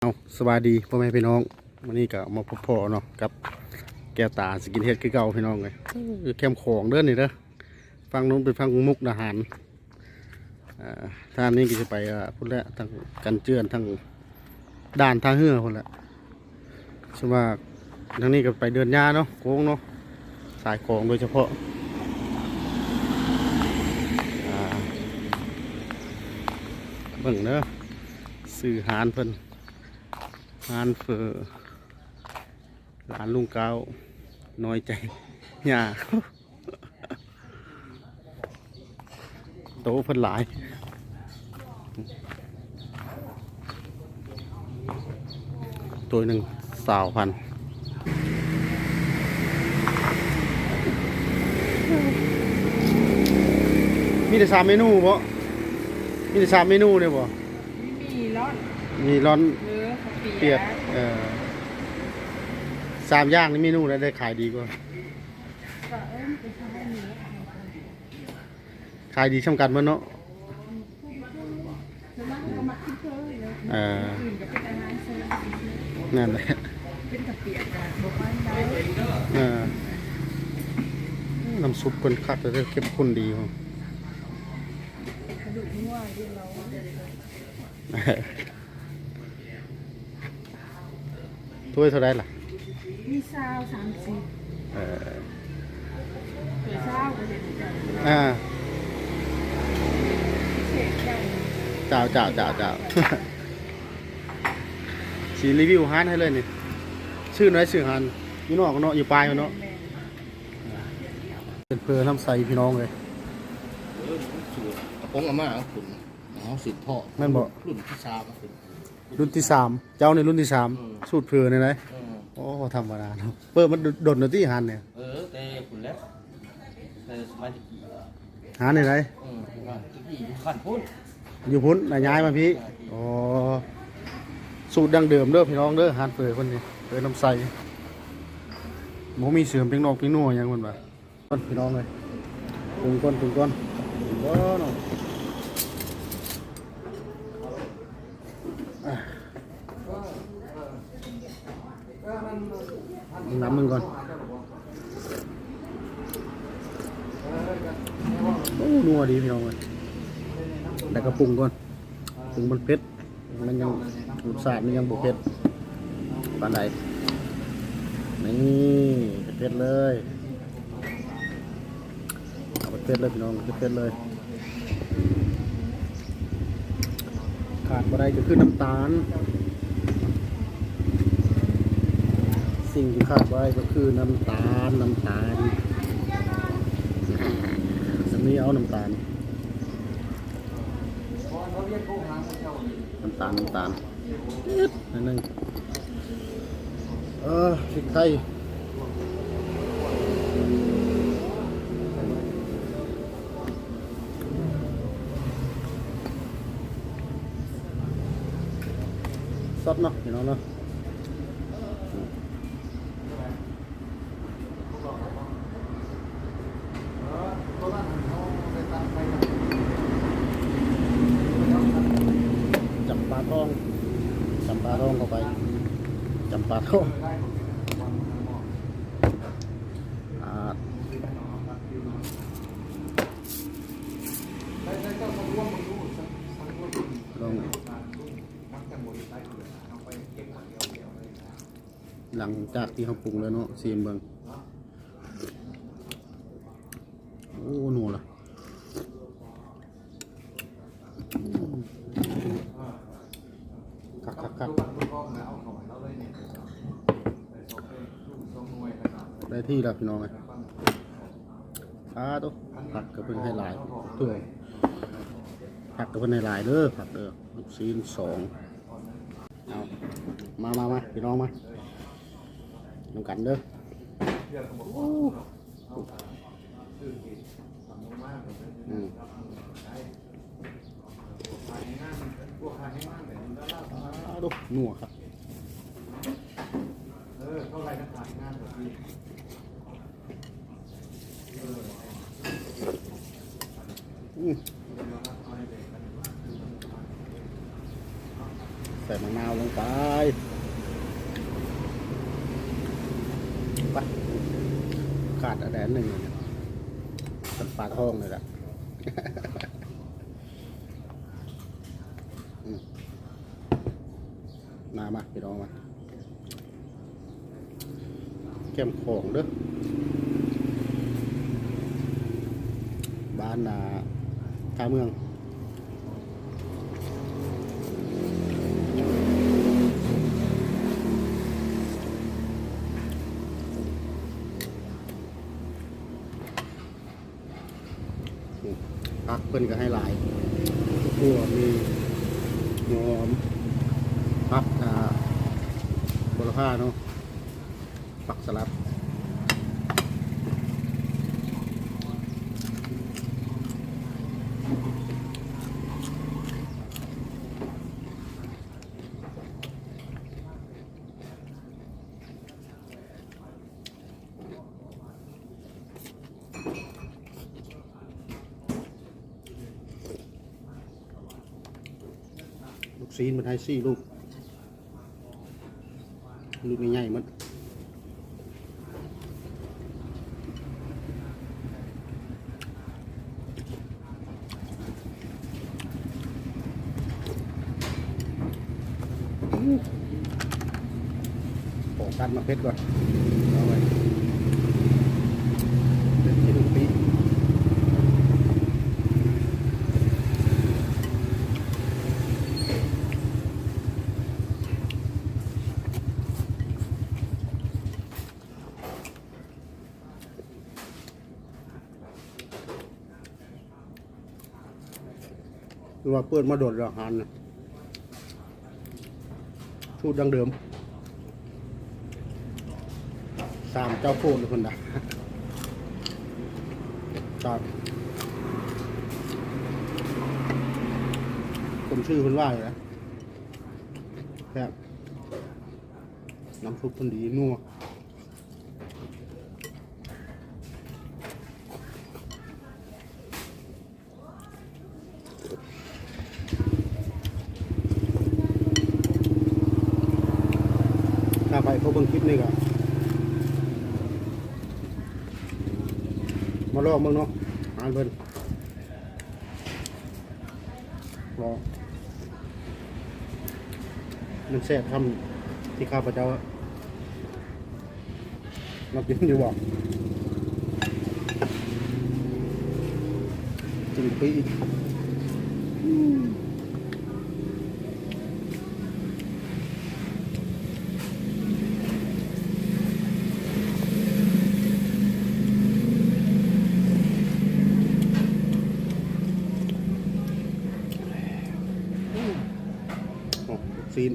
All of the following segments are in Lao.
ເອົາ ສະບາຍດີພໍ່ແມ່ພີ່ນ້ອງ, ມື້ນີ້ກໍມາພົບພໍ້ເນາະ ກັບແກ້ວຕາສະກິນເຮັດຄືເກົ່າພີ່ນ້ອງເອີຍ. ຢູ່ແຄມຂອງເດີນີ້ເດີ, ຝັ່ງໂນ້ນເປັນຝັ່ງມຸກດາຫານ. ອ່າ ທາງນີ້ກໍຈະໄປ ອ່າ ພຸ້ນແຫຼະ ທາງກັນເຈື່ອນ ທາງດ່ານທ່າເຮືອພຸ້ນແຫຼະ. ສ່ວນມາກທາງນີ້ກໍໄປເດີ່ນຍາເນາະ ໂຄ້ງເນາະ ສາຍຂອງໂດຍສະເພາະ. ອ່າ ເບິ່ງເດີ ຊື່ຮ້ານເພິ່ນ ຮ້ານເຝີ ຮ້ານລຸງກ້າວ ນ້ອຍໃຈຍ່າ. ໂຕເພິ່ນຫຼາຍ ໂຕໜຶ່ງຊາວພັນ. ມີແຕ່ສາມເມນູບໍ? ມີແຕ່ສາມເມນູນີ້ບໍ? ມີໝີ່ລ້ອນ ໝີ່ລ້ອນ ເອີ ເຂົ້າປຽກ ເອີ ສາມຢ່າງນີ້ເມນູໃດໄດ້ຂາຍດີກວ່າ? ຂາຍດີສ່ຳກັນໝົດເນາະ. ເອີ ນັ້ນແຫຼະ ເປັນກະປຽກກະບໍ່ປານໃດ. ເອີ ນ້ຳຊຸບເພິ່ນຄັກເດີ ເຂັ້ມຂຸ້ນດີ. ກະດູກງົວຢູ່ລາວ ຖ້ວຍເທົ່າໃດລະ? ມີຊາວ ສາມສິບ. ເອີ ຖ້ວຍຊາວກໍເຫັນ. ອ່າ ເຈົ້າ ເຈົ້າ ເຈົ້າ ເຈົ້າ ຊິຣີວິວຮ້ານໃຫ້ເລີຍນີ້. ຊື່ໜ້ອຍ ຊື່ຮ້ານ ຢູ່ນອກເນາະ ຢູ່ປາຍເນາະ. ແມ່ນ ເປັນເຝີນ້ຳໃສພີ່ນ້ອງເອີຍ. ເອີ ສູດກະປົງອາມ່າຂອງຄຸນ ເອົາ ສືບທອດ ແມ່ນບໍ່? ລຸ້ນທີສາມ ລຸ້ນທີສາມ ເຈົ້ານີ້ລຸ້ນທີສາມ. ເອີ ສູດເຝີແນວໃດ? ເອີ ໂອ້ ບໍ່ທຳມະດາເນາະ. ເປີດມາດົນແລ້ວຕິຮ້ານນີ້? ເອີ ແຕ່ພຸ້ນແຫຼະ ແຕ່ສະໄໝແຕ່ກີ້. ຮ້ານນີ້ໃດ? ເອີ ແຕ່ກີ້ຢູ່ຂັ້ນພຸ້ນ ຢູ່ພຸ້ນ ແລ້ວຍ້າຍມາພີ້. ເອີ ອໍ ສູດດັ້ງເດີມເດີພີ່ນ້ອງເດີ ຮ້ານເຝີເພິ່ນນີ້ ເຝີນ້ຳໃສ ບໍ່ມີເສີມແປ້ງນອກແປ້ງນົວຫຍັງເພິ່ນວ່າ. ກ່ອນພີ່ນ້ອງເອີຍ ປຸງກ່ອນ ປຸງກ່ອນ ປຸງກ່ອນເນາະ. ອ່ະ ເບິ່ງນ້ຳເບິ່ງກ່ອນ. ໂອ້ ນົວດີພີ່ນ້ອງເອີຍ. ແລ້ວກໍປຸງກ່ອນ ປຸງມັນເຜັດ. ມັນຍັງ ລົດຊາດມັນຍັງບໍ່ເຜັດປານໃດ. ນີ້ ເຜັດໆເລີຍ ເອົາເຜັດໆເລີຍພີ່ນ້ອງ ເຜັດໆເລີຍ. ຂາດບໍ່ໄດ້ກໍຄືນ້ຳຕານ ສິ່ງທີ່ຂາດບໍ່ໄດ້ກໍຄືນ້ຳຕານ ນ້ຳຕານ. ສຳນີ້ເອົານ້ຳຕານ ນ້ຳຕານ ນ້ຳຕານ ໜ້ອຍໜຶ່ງ. ເອີ ພິກໄທ ຊອດເນາະ ພີ່ນ້ອງເນາະ. ຈຳປາທອງ ຈຳປາທອງເຂົ້າໄປ ຈຳປາທອງ. ອ່າ ລອງ ຫຼັງຈາກທີ່ເຮົາປຸງແລ້ວເນາະ ຊີມເບິ່ງ. ໂອ້ ນົວລະ ຄັກໆໆ ໄດ້ທີ່ແລ້ວພີ່ນ້ອງເອີຍ. ສາທຸ ຜັກກໍເພິ່ນໃຫ້ຫຼາຍ ໂອ້ ຜັກກໍເພິ່ນໃຫ້ຫຼາຍເດີ ຜັກເດີ ລູກຊີ້ນສອງ. ເອົາ ມາ ມາ ມາ ພີ່ນ້ອງມາ ນຳກັນເດີ. ໂອ້ ອືມ ເອົາດູ ນົວຄັກ. ອືມ ໃສ່ໝາກນາວລົງໄປ. ປະ ຂາດອັນໃດອັນໜຶ່ງ ຄັນປາທອງນີ້ແຫຼະ. ອືມ ມາ ມາ ພີ່ນ້ອງມາ. ແຄມຂອງເດີ້ ບ້ານນາທ່າເມືອງ. ຜັກເພິ່ນກໍໃຫ້ຫຼາຍ ທົ່ວ ມີຫົວຫອມ ຜັກ ອ່າ ໂຫລະພາເນາະ ຜັກສະຫຼັດ. ລູກຊີ້ນມັນໃຫ້ສີ່ລູກ ລູກໃຫຍ່ໆໝົດ. ຂໍກັດໝາກເຜັດກ່ອນ ເອົາໄວ້ ເຜັດ ເຜັດປີ. ຄືວ່າເປີດມາດົນແລ້ວຮ້ານນະ ສູດດັ້ງເດີມ ສາມເຈົ້າໂປດເພິ່ນນະ ຕາມສົມຊື່ເພິ່ນວ່ານີ້ນະ ແຊບ ນ້ຳຊຸບເພິ່ນດີ ນົວ. ຖ້າໃຜເຂົາເບິ່ງຄລິບນີ້ກໍມາລອງເບິ່ງເນາະ ຮ້ານເພິ່ນ ເພາະມັນແຊບສ່ຳທີ່ຂ້າພະເຈົ້າ ມັກກິນຢູ່ບໍ່? ກິນປີກ ອືມ ອືມ ໂອ້ ລູກຊີ້ນ.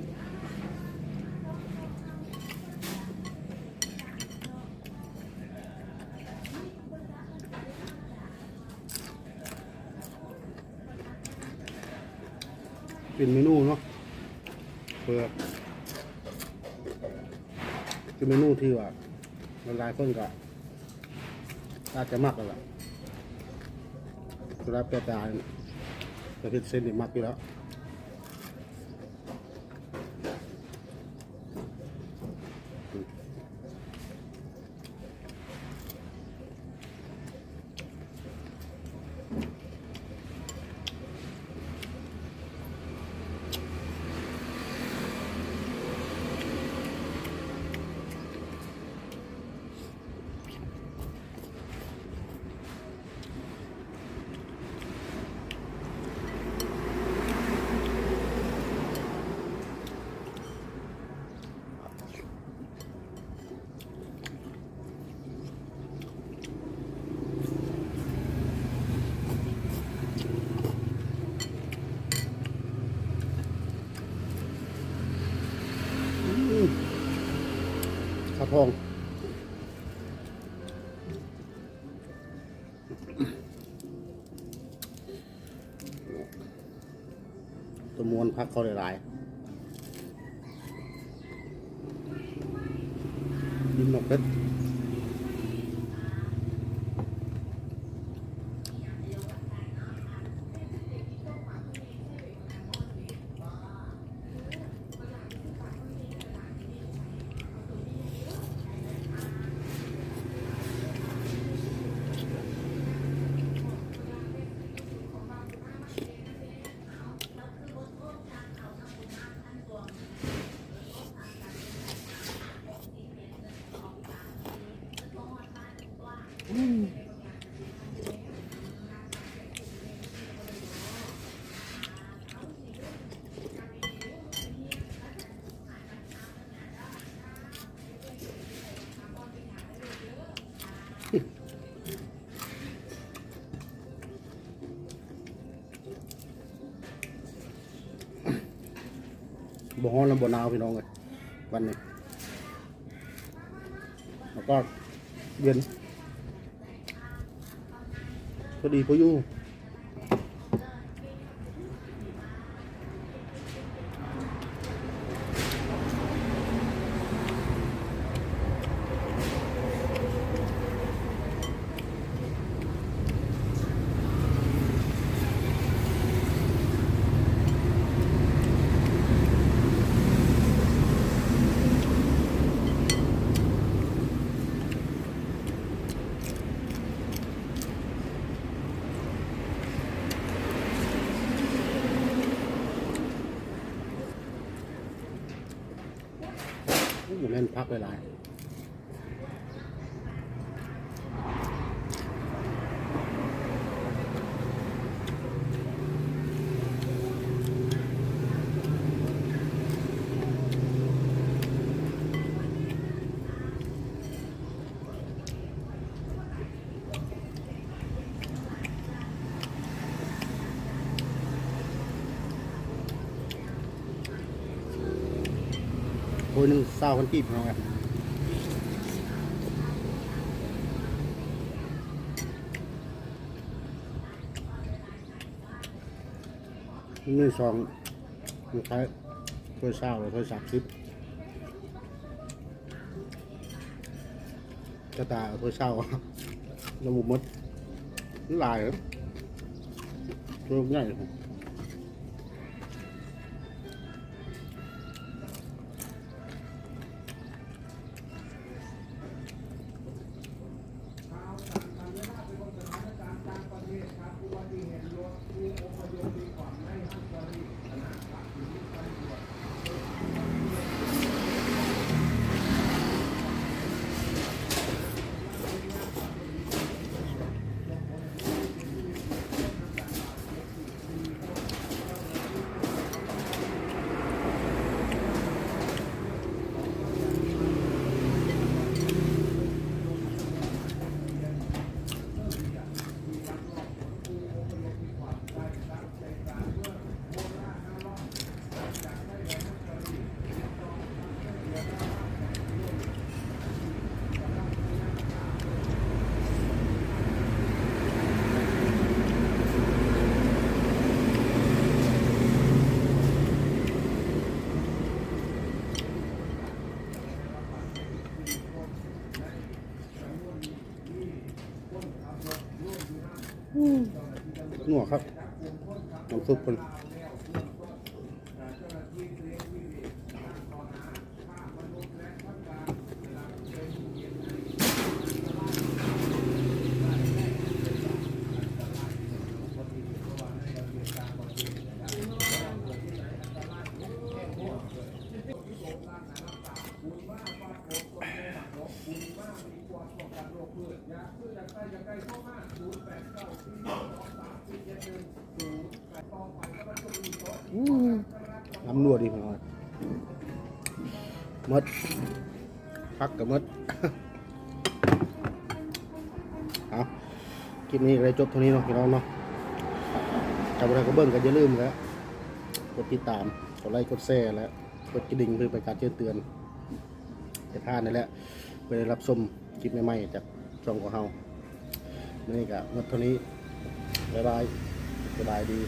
ເປັນເມນູເນາະ ເພື່ອ ເປັນເມນູທີ່ວ່າຫຼາຍໆຄົນກໍອາດຈະມັກຫັ້ນລະ ສຳລັບແຕ່ຕາ ປະເພດເສັ້ນນີ້ມັກຢູ່ແລ້ວ. ອືມ ຂາວທອງ. ຕົວມ່ວນ ຜັກເຂົາຫຼາຍໆ ກິນໝາກເຜັດ. ອື บ่ฮ้อนและบ่ໜາວພີ່ນ້ອງເອີຍ ວັນນີ້ ອາກາດເຢັນ ພໍດີພໍຢູ່. ໂອ້ ແມ່ນຜັກຫຼາຍໆ. ຖ້ວຍໜຶ່ງຊາວພັນກີບ ພີ່ນ້ອງເອີຍ. ມີສອງ ມີຂາຍຖ້ວຍຊາວ ແລະ ຖ້ວຍສາມສິບ. ກະຕາເອົາຖ້ວຍຊາວ ລະບໍ່ໝົດ ມັນຫຼາຍເດ້ ຖ້ວຍໃຫຍ່. ອືມ ນົວຄັກ ນ້ຳຊຸບເພິ່ນ. ອືມ ນ້ຳນົວດີ ພີ່ນ້ອງ ໝົດ ຜັກກະໝົດ. ເອົາ ຄລິບນີ້ກະໄດ້ຈົບເທົ່ານີ້ເນາະ ພີ່ນ້ອງເນາະ. ຖ້າຜູ້ໃດກະເບິ່ງກະຢ່າລືມແຫຼະ ກົດຕິດຕາມ ກົດໄລ ກົດແຊ ແລະ ກົດກະດິ່ງ ເພື່ອເປັນການແຈ້ງເຕືອນ ໃຫ້ທ່ານນີ້ແຫຼະ ເພື່ອໄດ້ຮັບຊົມຄລິບໃໝ່ໆ ຈາກຊ່ອງຂອງເຮົາ. ມື້ນີ້ກະໝົດເທົ່ານີ້ ບາຍບາຍ ສະບາຍດີ.